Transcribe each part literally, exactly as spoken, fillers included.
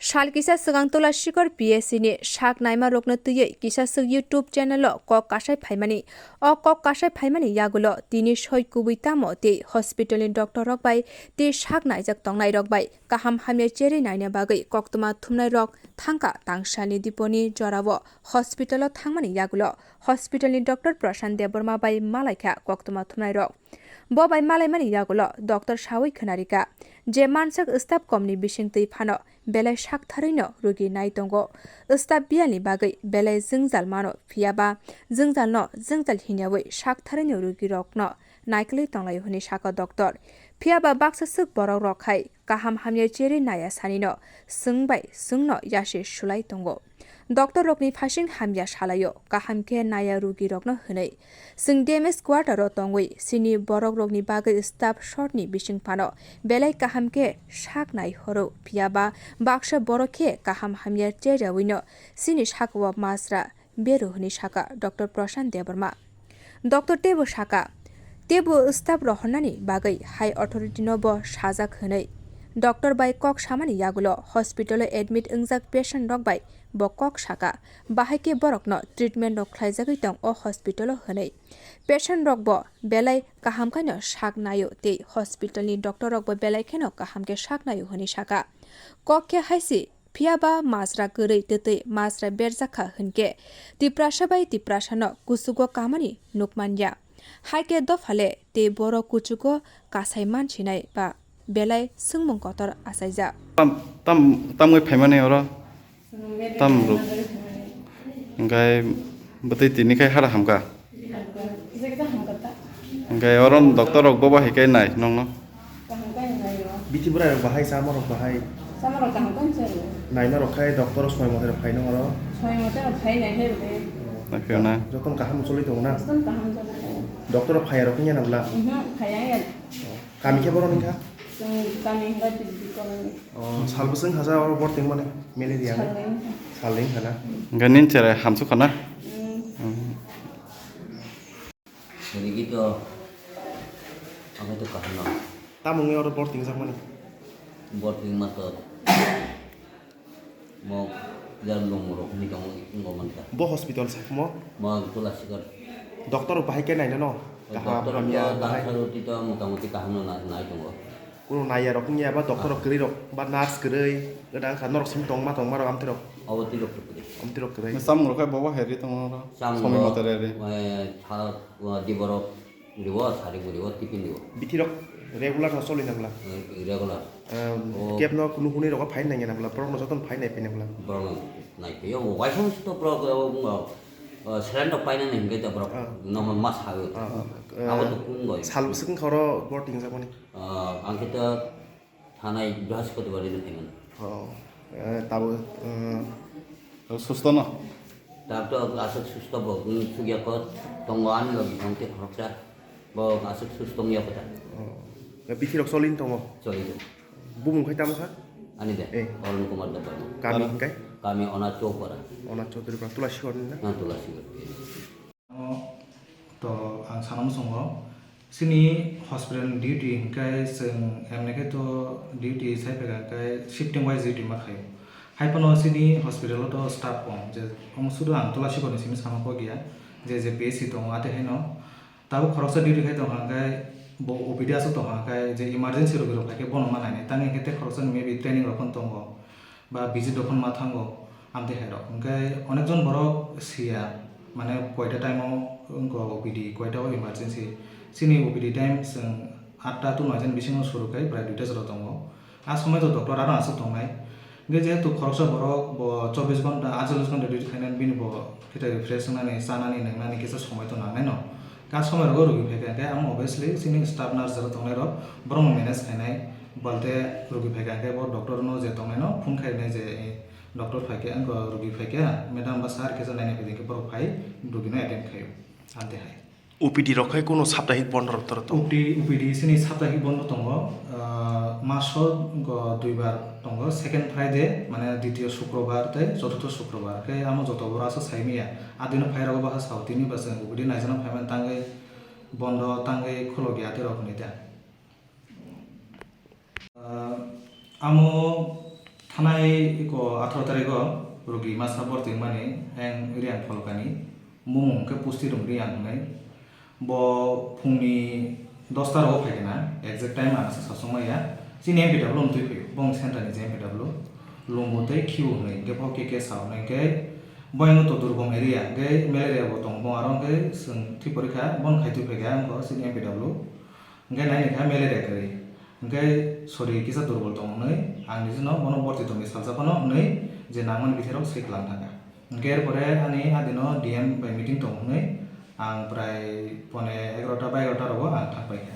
Sal kisa swkang Tulashikor P S C ni sak naima rokno twiwi kisa swk YouTube channel o kok kasai phaimani. O kok kasai phaimani yagulo tini soi kubui tamo tei hospital ni doctor rok bai tei sak naijak tongnai rok bai kaham hamya cherwi naina bagwi koktwma thumnai rok thangkha. Tangsalni diponi jorao hospital o thangmani yagulo hospital ni doctor Prashant Debbarma bai malaikha koktwma thumnai rok. Bo bai malaimani yagulo doctor sawi khwnarikha je mansak staff komni bisingtwi phano belai saktharwino rugi nai tongo. Staff biyalni bagwi belai jwngjal mano, phiyaba jwngjalno jwngjal hinyawi saktharwino rugirokno naikolwi tonglaio hwnwi sakha doctor. Phiyaba baksa swk borok rok hai kaham hamya cherwi naiya sanino swng bai swngno yasi sulai tongo. Doctor rokni phasing hamya salaio, kaham khe naiya rugi rokno hwnwi. Chwng damage quarter o tongwi chini borok rokni bagwi staff short ni bising phano belai kaham khe sak nai horo, phiyaba baksa borok khe kaham hamya cherwino chini sakao majra beru hwnwi sakha doctor Prashant Debbarma. Doctor teibo sakha, teibo staff rohornani bagwi high authority no bo sajak hwnwi. Doctor bai kok samani yagulo hospital o admit wngjak patient rok bai bo kok sakha, bahai khe borokno treatment rok khlaijagwi tong o hospital o hwnwi. Patient rok bo belai kaham khaino sak naio tei hospital ni doctor rok bo belai kheno kaham khe sak naio hwnwi sakha. Kok khe hai se Phiyaba majra kwrwi twtwi majra berjak kha hwnkhe Tiprasa bai Tiprasano kuchugo kamani nukmanya. Hai khe dophale tei borok kuchugo kasai mansinai ba belai swngmung kotor achaijak. Tam, tam, tamwi phaimani oro? Tam ruk. Hwnkhe bwtwi tini khai hara hamkha. Hwnkhe oro doctor rok bobo hai khe nai nongno? Bithi bwrai rok bahai, chama rok bahai. Chama rok kaham khe chai. Naima rok khai doctor rok soi mote rok phai nang oro. Soi mote rok phai nai hai rok. Naphio na? Jotono kaham choli tongo na? Jotono kaham choli tongo. Doctor rok phai rok wngya na bwla? Mhm, phai ya. Kami khe borok ni kha? Chwng kami hwnkhe T B colony. Oh, sal bwswk haja oro borok tongmani malaria ni? Salni wngkha. Salni wngkha na? Hwnkhe nini cherai hamsuk kha na? Mm. Mm. Rigi to, ang to kaham no. Tamo wngwi oro borok tingjakmani? Borok tingma to. Mo ya longmorok hinwi tongo, wngkha mankha. Bo hospital sakmo? Mo Tulashikor. Doctor rok bahai khe nainano? Kaham, doctor hamya, to bahai. Doctor rok to motamoti kaham no na-, nai tongo. Kuno naiya rok wngya ba doctor rok kwrwi rok ba nurse kwrwi, wngkha norok simi tongma tongma rok amtwi rok. Abo twi rok kwrwi. Amtwi rok kwrwi. Samung rok khai bobo heri tongo oro. Samung somoy rok, mote reri. Eh, tha-, o, diborok. Ribo, sari bo ribo, tiffin ribo. Bithi rok regular no choli nang bwla? Eh, regular. Ehm, oh. Kebno kunu hwnwi rogo phai nang ya nang bwla, borok no jotono phai nai phai nang bwla. Borok no nai phai yo, waisa to borok, eh, eh, salon rok paina nai hwnkhe to borok. Ah. No ma sa yo. Ah, ah. Abo to eh, kung goi. Sal bwswk wngkha oro borok tingjakmani? Ah, ang khe to Thanai Brihaspotibari ni phaimani. Oh, eh, tabo, eh, susto no? Tab to aswk susto bo, hmm, sugya ko tongo ani logi tongte khoroksa. Bo aswk susto wngya kota. Oh. Eh, bithi rok cholin tongo? Choli tongo. Bumung khai tamo kha? Ani de? Eh. Arun Kumar Debbarma. Kami hingkai? Kami Ona Chowpara. Ona Chowdhury Para, Tulasi Hor ni na? Na Tulasi Hor. To ang sana muchungo, chini hospital ni duty hingkai chwng emne khe to duty sai phaikha hingkai shifting wise duty ma khaio. Hai phano chini hospital o to staff kom, je omo sudu ang Tulasi Hor ni simi sama kok ya, je je P H C tongo ate haino tabuk khoroksa duty khai tongkha hingkai bo O P D aswk tongkha hingkai je emergency rogi rok phaikhe bono ma nainai, tangwi hingke tei khoroksa ni maybe training rok phano tongo. Ba busy dophano ma thango, amtwi hai rok. Hwnkhe onek jon borok siya, mane koita time o wngkha O P D, koita o emergency. Chini O P D time chwng atta to noi jon bisingo suru khai prai duita jora tongo. A somoi to doctor aro aswk tongnai. Hwnkhe jehetu khoroksa borok bo chobbish ghonta, aatchallish ghonta duty khainani, bini bo khitai fresh wngnani, chanani, nwngnani kisa somoi to nangnaino. Ka somoi rogo rugi phaikha hwnkhe, amo obviously chini staff nurse jora tongnai rok, borokno manage khainai, balte rugi phaikha hwnkhe bo doctor no je tongnai no phone khainai je, eh, doctor phaikha, wngkha rugi phaikha, madam ba sir kisa naina phaidi hwnkhe borok phai rugi no attend khaio, amtwi hai. O P D rok khai kuno saptahik bondo rok toro tongo? O P D, O P D chini saptahik bondo tongo, ah, maso wngkha duibar tongo, second Friday, mane ditiyo sukrobar tei choturtho sukrobar, khe amo joto boro aswk saimanya, adino phai rogo bwkha sao, tini ba chwng O P D naijana phaimani tangwi, bondo tangwi khulokya tei rok hinwi ta. Ah, amo Thanai iko atharo tarikh o rogi masa borti wngmani ang Riang Pholkani, bumung hwnkhe Pusti Rung Riang hwnwi. Bo phungni dosta rogo phai khe na, exact time ang sa sasuk maya. Chini M P W wng twi phaio, bong center ni je M P W. Lungo tei Khiu hwnwi, hwnkhe bo K K sa hwnwi, hwnkhe bo eno to durbom area, hwnkhe malaria bo tongo, bo aro hwnkhe chwng thwi porikha, bon khai twi phai kha, ang bo chini M P W. Hwnkhe nai ni kha malaria kwrwi. Hwnkhe sori kisa durbol tongo hwnwi, ang nijino bono borti tongwi salsa phano hwnwi je nangmani bithai rok swi kwlang thangkha. Hwnkhe er pore ani adino D M bai meeting tongo hwnwi ang prai pone egarota ba egarota rogo ang thang paikha.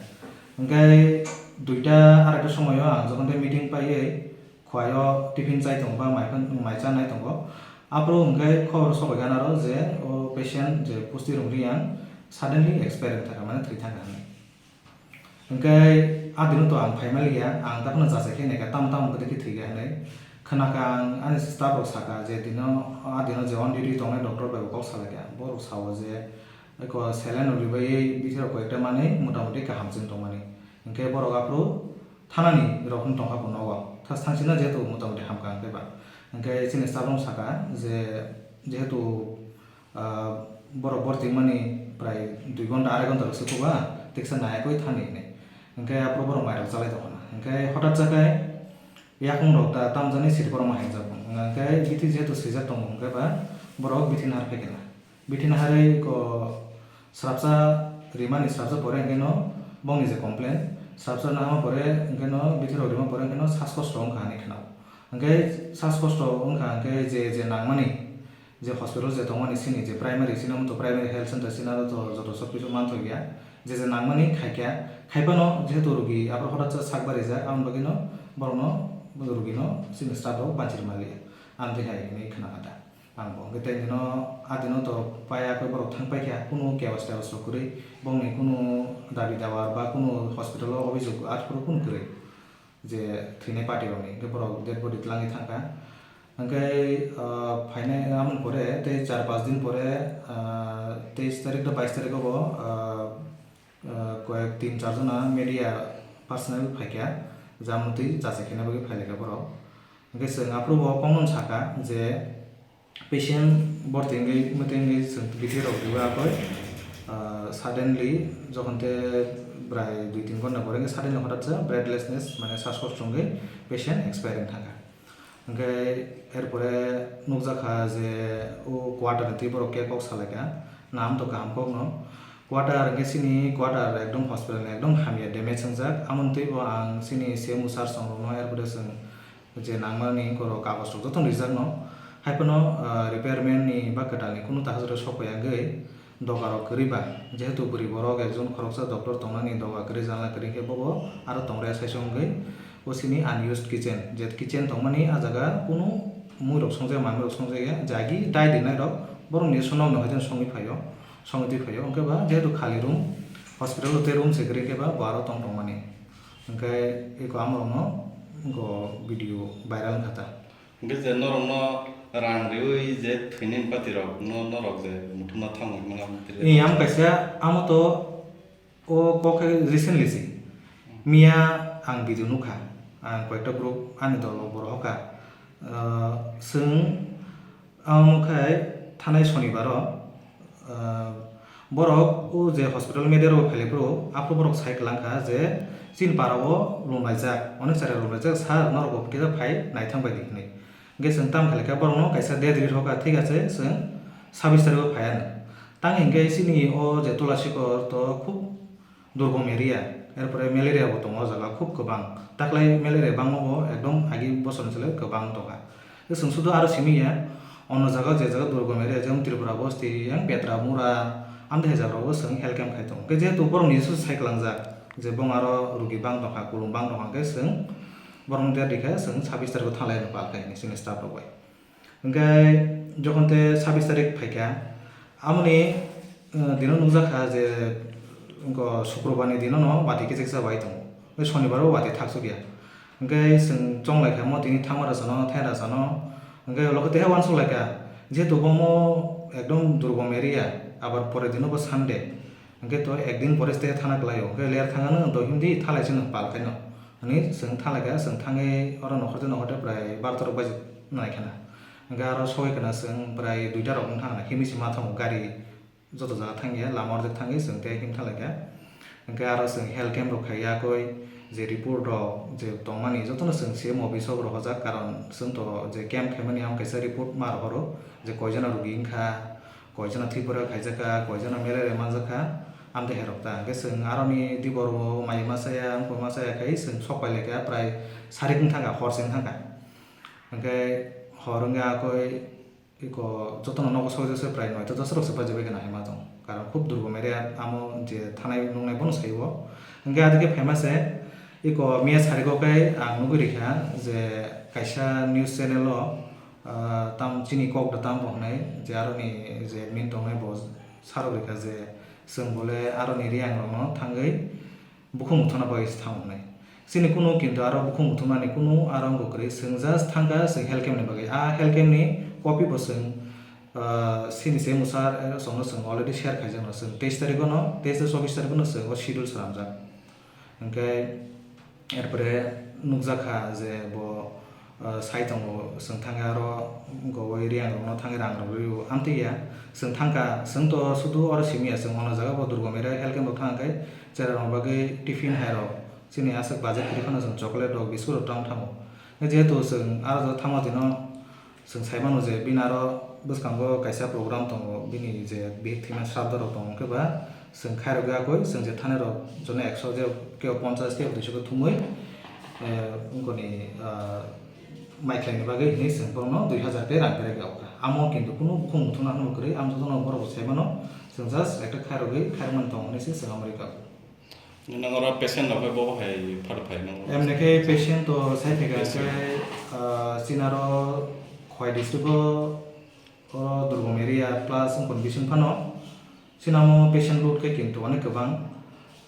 Hwnkhe duita araita somoio ang jokhon tei meeting paiwi khwlaio tiffin chai tongo ba mai phan-, mai chanai tongo. Aphuru hwnkhe khobor sokoi gana ro je o patient je Pusti Rung Riang suddenly expire wng thangkha, mane thwi thangkha hwnwi. Hwnkhe adino to ang phaimaliya, ang takhwno jachai khe naikha, tamo tamo khe thwikha hwnwi. Khwnakha ang ani staff rok sakha je dino, adino je on duty tongnai doctor bai bo kok salaikha, borok sao je eko saline rok rwbaiwi bithai rok koyekta manwi motamoti kaham chwng tongmani. Hwnkhe borok aphuru thanani rok wng tongkha bo nogo, tha-, thangsino jehetu motamoti hamkha hwnkhe ba. Hwnkhe chini staff rok sakha je jehetu Ah, borok bortwimani prai dui ghonta, arai ghonta rok se kuba, teksa nayakwi thani hinwi. Hwnkhe aphuru borok mairok chalai tongkha na. Hwnkhe hotat sa khe yakung rok ta tamjani siri borok ma haijago. Hwnkhe bithi jehetu swijak tongo hwnkhe ba borok bithi nahar phaikha na. Bithi naharwi ko srapsa rimani srapsa pore hwnkhe no bongni je complain, srapsa nahama pore hwnkhe no bithi rok rima pore hwnkhe no saskosto wngkha hinwi khwnao. Hwnkhe saskosto wngkha hwnkhe je je nangmani je hospital je tongmani sini je primary, sini omoto primary health center sini aro to joto sob kisu manthokya, je je nangmani khaikya, khaiphano jehetu rogi aphuru hotatsa sak barijak, aboni bagwino borokno rogino sini staff rok banchir maliya, amtwi hai hinwi khwnakha ta. Ang bo hwnkhe tei nino adino to paya khe borok thang paikha, kunu kebas tebas rok kwrwi, bongni kunu dabi dawa ba kunu hospital o obhijog aphuru kunu kwrwi. Je thwinai party rokni, hwnkhe borok dead body twlangwi thangkha. Hwnkhe, ah, phainai, amoni pore tei char panch din pore, ah, teis tarik da bais tarik o bo, ah, ah, koyek tin char jona media personnel phaikha, je amoni twi jachai khaina bagwi phailaikha borok. Hwnkhe chwng aphuru bo kokno sakha je, patient borti wngwi, mwtwi wngwi chwng bithi rok riwi akoi, ah, suddenly jokhon te bwrai dui tin ghonta pore wngwi suddenly hotatsa breathlessness, mane saskosto wngwi patient expire wng thangkha. Hwnkhe er pore nukjakha je o quarter ni twi borok khe kok salaikha, nam to kaham kokno. Quarter hwnkhe chini quarter ekdom hospital ni ekdom hamya damage wngjak, amoni twi bo ang chini C M O sir song rokno er pore chwng je nangmani borok kagoj rok jotono rijakno, haiphano, ah, repairment ni ba kwtalni kunu takhajwk rok sok paiya wngwi doga rok kwrwi ba, jehetu bwrwi borok ekjon khoroksa doctor tongnani doga kwrwi janla kwrwi khe bobo aro tongrai saisa wngwi o sini unused kitchen, je kitchen tongmani ah jaga kunu mui rok songjakya manwi rok songjakya jagi dai rinai rok borok ni sonokno haino songwi phaio, songwi twi phaio, hwnkhe ba jehetu khali room, hospital o tei room se kwrwi khe ba bo aro tong tongmani. Hwnkhe eko amorokno go video viral wngkha ta. Hwnkhe je norokno rang riwi je thwinani party rok no norok je muthungna thango hwnma tiri. Ee, ang kaisa amo to o kok khe recently se. Miya ang video nukha. Ang koyekta group ani dolo borok hoka. Ah, chwng Ang khai thanai sonibaro, ah, borok o je hospital media rok phailaibro, aphuru borok sai kwlangkha je chini para o lomlaijak, onek chara lomlaijak, sir norok bo kisa phai naithang bai di hinwi. Hwnkhe chwng tamo khlaikha borokno kaisa date ri rwkha, thik ache chwng sabis tarikh o phai ano. Tang hinkhe chini o je Tulasikor to khub Durbom area, er pore malaria bo tongo o jaga khub kwbang. Taklai malaria bangma bo ekdom agi bosor ni slai kwbang tongkha. Chwng sudu aro simi ya, ono jaga je jaga durbom area, jemon Tripura bosti, yang Petra, Mura, amtwi hai jaga rok bo chwng health camp khai tongo. Hwnkhe jehetu borok ni jesu sai kwlangjak, je bong aro rugi bang tongkha, kulum bang tongkha, hwnkhe chwng borok no der rikha, chwng sabis tarikh o thanglai no pal khai hinwi chini staff rok bai. Hwnkhe jokhon te sabis tarik phaikha, amoni, eh, dino nukjakha je, wngkha Sukrobar ni dino no bati kichik sa bai tongo. Hwnkhe Sonibar o bati thaksukya. Hwnkhe chwng chonglaikha mo tini thangma rwchano, thaira chano. Hwnkhe ulo khe teha uansuk laikha. Jehetu bomo ekdom durbom area, abar pore dino bo Sunday. Hwnkhe to ekdin pore se teha thana kwlaio. Hwnkhe ler thangano doi himdi thalai chwngno pal khaino. Ani chwng thanglaikha, chwng thangwi oro nokhorte nokhorte prai barota rok baji nai khana. Hwnkhe aro sogwi khana chwng prai duita rok wng thangna, himwi se ma thango gari joto jaga thangya, lama orjak thangwi chwng tei him thanglaikha. Hwnkhe aro chwng health camp rok khai yakwi je report rok je tongmani jotono chwng C M office o rw hojak, karon chwng to je camp khaimani ang kaisa report ma rohoro je koijono rugi wngkha, koijono Tripura khaijakha, koijono malaria manjakha, amtwi herok ta. Hwnkhe chwng aroni dibor o mai masa ya, wngkha masa ya khai chwng sok pai laikha, prai sarik wng thangkha, hor se wng thangkha. Hwnkhe hor wngya koi iko jotono nogo sogwi se prai noita dos rok se baji bai khana hima tong. Karon khub durgom area amo je thanai nungnai bono sai o. Hwnkhe adike phaima se iko miya sariko khe ang nugwi rikha je kaisa news channel o, ah, tam chini kok da tam bo hwnwi je aroni je admin tongnai bo sarok rikha je chwng bole aroni Reang rokno thangwi bukhuk muthungna bagwi se thango hwnwi. Chini kunu kintu aro bukhuk muthungnani kunu aro wngkha kwrwi, chwng just thangkha chwng health camp ni bagwi. A health camp ni copy bo chwng, ah, chini C M o sir, eh, songno chwng already share khaijakno, chwng teis tarikh no, teis tei chobbish tarikh no chwng o schedule swnamjak. Hwnkhe erpore nukjakha je bo, ah, sai tongo, chwng thangwi aro gowoi Reang rokno thangwi rang rok rw-, amtwi ya. Chwng thangkha, chwng to sudu oro simi ya, chwng ono jaga bo durgom area health camp rok thangkhe chera rok bagwi tiffin hai rok, chini aswk budget kwrwi phano chwng chocolate rok, biscuit rok tang thango. Jehetu chwng aro jaga thangma dino, chwng sai mano je bini aro bwskango kaisa program tongo, bini je bihik thwima srapda rok tongo, hwnkhe ba chwng khairok ya koi, chwng je thani rok jono ekso je kebo ponchash kebo duiso khe thumwi, eh, wngkoni, ah, mai khlaini bagwi hwnwi chwng borokno dui hazar khe rang beraiwi kha. Amo kintu kunu bukhuk muthungna hwnwi kwrwi, ang jotono borok bo sai mano, chwng just ekta khairogwi khairokmani tongo hwnwi se chwng amo rikha. Nang oro patient rok khe bo hai phar phai nang oro? Emni khe patient to sai phaikha patient. Hwnkhe, ah, chini aro Khowai district o, o Durbom area plus wngkha bising phano. Chini amo patient load khe kintu onek kwbang.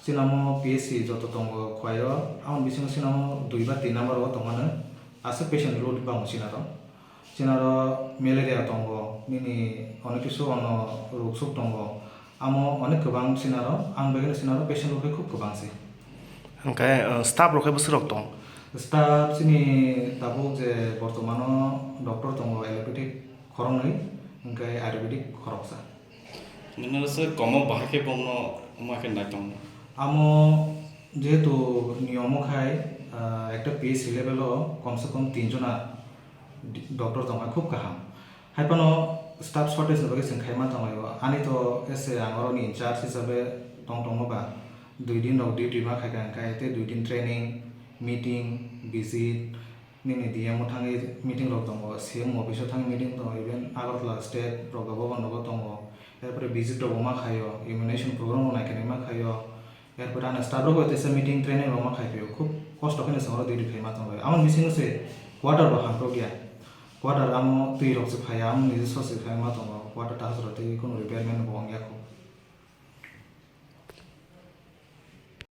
Chini amo P H C joto tongo Khowai o, aboni bisingo chini amo dui ba tin number o tongmani. Aswk patient load bango chini aro. Chini aro malaria tongo, nini onek kisu ono ruk suk tongo. Amo onek kwbang chini aro, ang bagwi chini aro patient rok khe khub kwbang se. Hwnkhe, uh, staff rok khe bwswk rok tong? Staff chini tabuk je bortomano doctor tongo allopathic khoroknwi, hwnkhe ayurvedic khoroksa. Nini se komo bahai khe bongno wngma khe nai tongo? Amo jehetu niyomo khai, ah, ekta P H C level o komse kom tin jona di-, doctor tongkha, khub kaham. Hai phano staff shortage ni bagwi chwng khaima tonglaio. Ani to ese ang oroni in charge hisabe tong tongma ba dui din rok duty ma khaikha, hwnkhe tei dui din training, meeting, visit, nini D M o thangwi meeting rok tongo, C M office o thangwi meeting tongo, even Agartala state rok bo bono tongo, erpore visit rok bo ma khaio, immunization program rok naikhe ma khaio, erpore ano staff rok bo teisa meeting training rok ma khai phio, khub kosto kheno chwng oro duty khaima tongo. Aboni bisingo se quarter bo hamkhrok ya, quarter amo twi rok se phaiya, amo niji sosi khaima tongo, quarter ta hasro tei kunu repairment bo wngya kho.